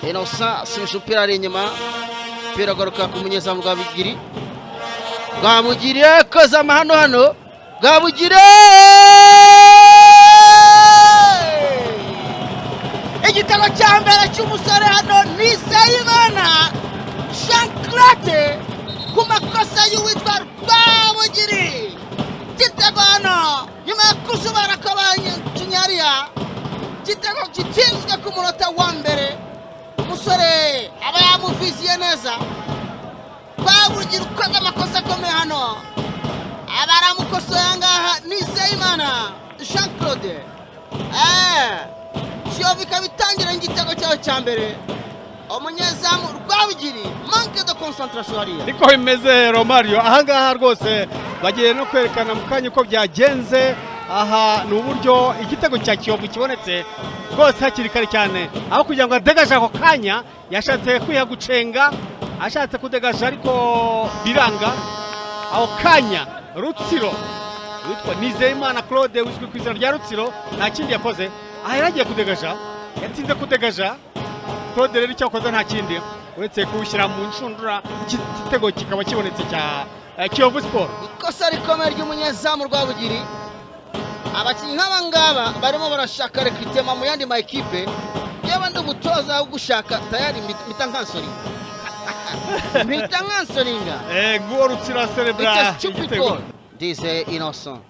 Innocent asubiza umupira ari inyuma, umupira agaruka ku munyezamu Rwabugiri. Rwabugiri yakoze amahano hano. Rwabugiri, igitego cya mbere cy'umusore hano Nizeyimana Jean Claude ku makosa y'uwitwa Rwabugiri. Igitego hano nyuma yo kuzubara kw'abanyakinyariya, igitego gitsinzwe ku munota wa mbere. Umusore aba yamuviziye neza. Rwabugiri ukoze amakosa akomeye hano, aba aramukosoye aha ngaha Nizeyimana Jean Claude. Kiyovu ikaba itangira igitego cyayo cya mbere. Umunyezamu Rwabugiri, manque de concentration hariya. Niko bimeze, Romario. Ahangaha rwose bagiye no kwerekana mu kanya uko byagenze. Aha ni uburyo igitego cya Kiyovu kibonetse rwose hakiri kare cyane. Aho kugira ngo adegaje ako kanya, yashatse kwiha gucenga, ashatse kudegaje ariko biranga. Ako kanya Rutsiro, witwa Nizeyimana Claude uzwi ku izina rya Rutsiro, nta kindi yakoze. Aha yari agiye kudegaja, yatsinze kudegaja. Claude rero icyo akoze nta kindi uretse kuwushyira mu nshundura, igitego kikaba kibonetse cya Kiyovu Sport. Ikosa rikomeye ry'umunyezamu Rwabugiri. Abakinnyi nk'aba ngaba barimo barashaka recrutement mu yandi ma ekipe. Yewe, ndi umutoza wo gushaka, tayari mpita nkansoringa, mpita nkansoringa. Nguwo Rutsiro aserebura It's a stupid igitego. goal. Ndize Innocent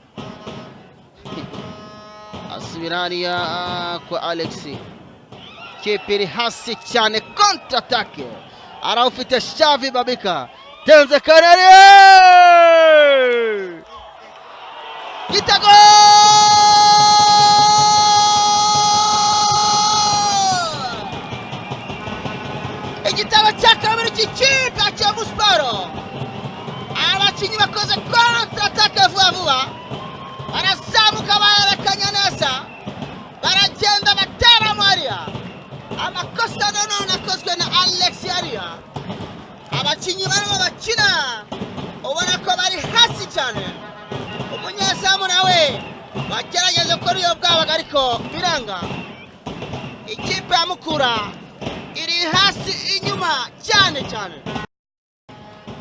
asubira hariya kwa Alex. Kipe iri hasi cyane. Contre attaque, arawufite Shavi Babika, tenze karere, gitego! Igitego cya kabiri cy'ikipe ya Kiyovu Sport. Abakinnyi bakoze contre attaque vuba vuba, barazamuka, bayerekanya neza, baragenda bateramo hariya. Amakosa nanone akozwe na Alex hariya. Abakinnyi barimo bakina ubona ko bari hasi cyane. Umunyezamu nawe bagerageje gukora iyo bwabaga ariko biranga. Ikipe ya Mukura iri hasi inyuma cyane cyane.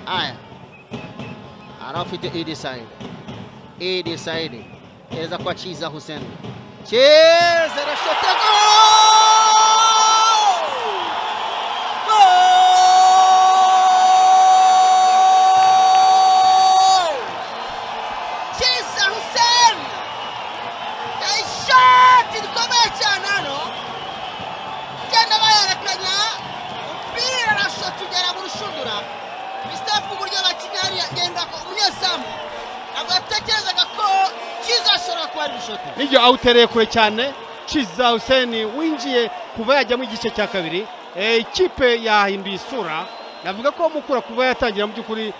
Aya arafite Idi Saidi, Idi Saidi hereza kwa Chiza Hussein. Chiza arashota, goal! Goal! Chiza Hussein, ishoti rikomeye cyane hano, genda bayerekanya umupira, arashota ugera mu rushundura. Mustafa, uburyo bakinnye hariya, genda ko umunyezamu ntabwo yatekerezaga ko Cyiza ashobora kuba ari bushoti. Nibyo, awutereye kure cyane. Kiza Hussein winjiye kuva yajyamo igice cya kabiri, ikipe yahinduye isura. Navuga ko Mukura kuva yatangira mu by'ukuri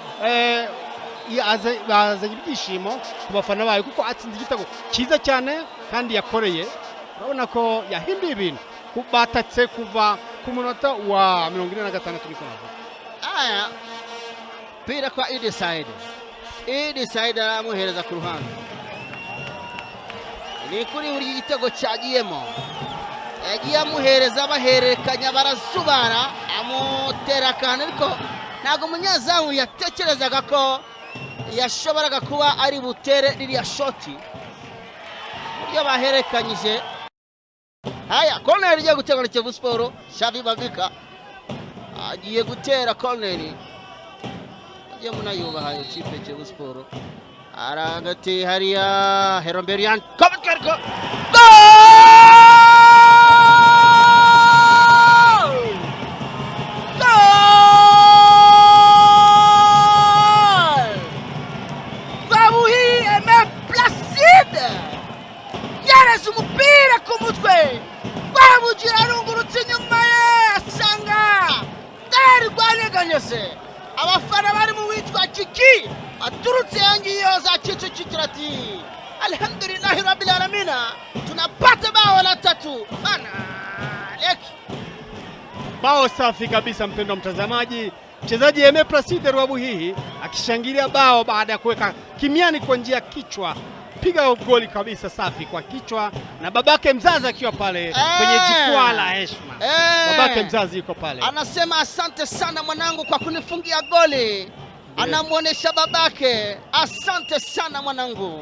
bazanye ibyishimo ku bafana bayo, kuko atsinze igitego cyiza cyane kandi yakoreye. Urabona ko yahinduye ibintu. Batatse kuva ku munota wa 46, niko navuga. Aya, pira kwa Idi Said. Idi Said aramuhereza ku ruhande. Ni kuri buri gitego cyagiyemo, yagiye amuhereza, bahererekanya, barazubara, amutera akantu, ariko ntabwo umunyezamu yatekerezaga ko yashoboraga kuba ari butere ririya shoti uburyo bahererekanyije. Haya, koroneri igiye guterwa na Kiyovu Sport. Shavi Babika agiye gutera koroneri. Mujye munayubaha iyo kipe Kiyovu Sport. Aragati hariya Heromberian Kobikariko. Goal! Goal! Rwabuhi Aime Placide yereza umupira ku mutwe Rwabugira, arungurutse inyuma ye asanga tayari rwaneganyeze. Abafana bari mu witwa Kiki baturutse iyo ngiyo za Kicukiro ati: "Alhamdulillahi rabbil alamina, tunapata bao la tatu bana leki." Bao safi kabisa, mpendwa mtazamaji. Mchezaji Aime Placide Rwabuhihi akishangilia bao baada ya kuweka kimiani kwa njia ya kichwa. Anapiga goli kabisa safi kwa kichwa na babake mzazi akiwa pale kwenye jukwaa la heshima. Babake mzazi yuko pale. Anasema asante sana mwanangu kwa kunifungia goli. Anamwonyesha babake, asante sana mwanangu.